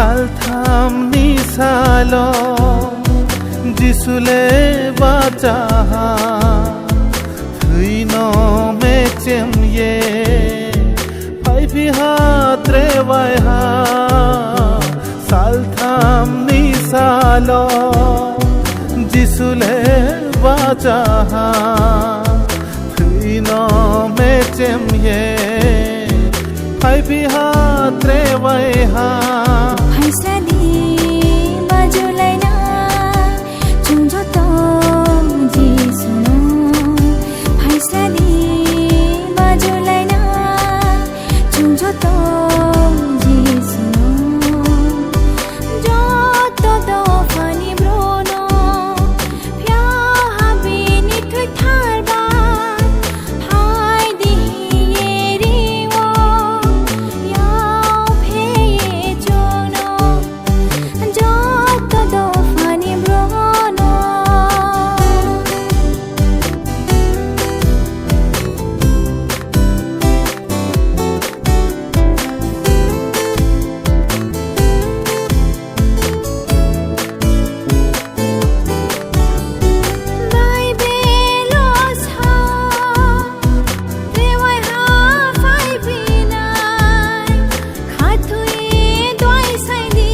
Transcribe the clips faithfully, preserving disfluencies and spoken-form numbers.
Salthamni salo Jisu le bachaha, thwino mechemye phai phiha trewaiha. Salthamni salo Jisu le bachaha, thwino mechemye phai phiha trewaiha. Phaisadi bajulaina chwng joto Jisuno. Phaisadi bajulaina chwng joto Jisuno. Joto dophani brono phiya habini thwi tharba. Phai di hiye rio, yao pheye chwngno, joto dophani brono. Baibelo sa, rewai ha phai phinai, khathwi dwai sai di,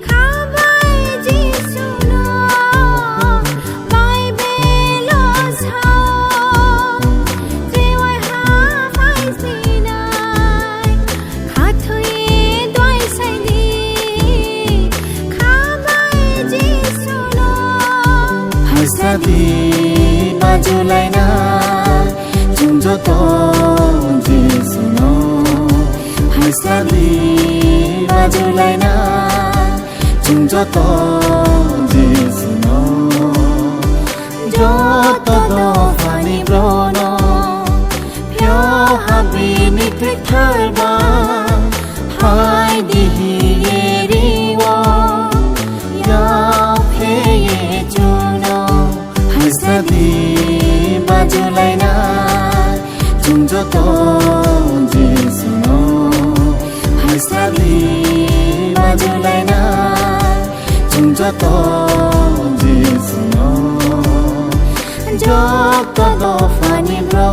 khabai Jisuno. Baibelo sa, rewai ha phai phinai, khathwi dwai sai di, khabai Jisuno. Phaisadi bajulaina chwng joto Jisuno. Phaisadi bajulaina chwng joto Jisuno. Joto dophani brono phiya habini thwi tharba. Phai di hiye rio, yao pheye chwngno. Phaisadi bajulaina chwng joto Jisuno. Phaisadi bajulaina chwng joto Jisuno. Joto dophani bro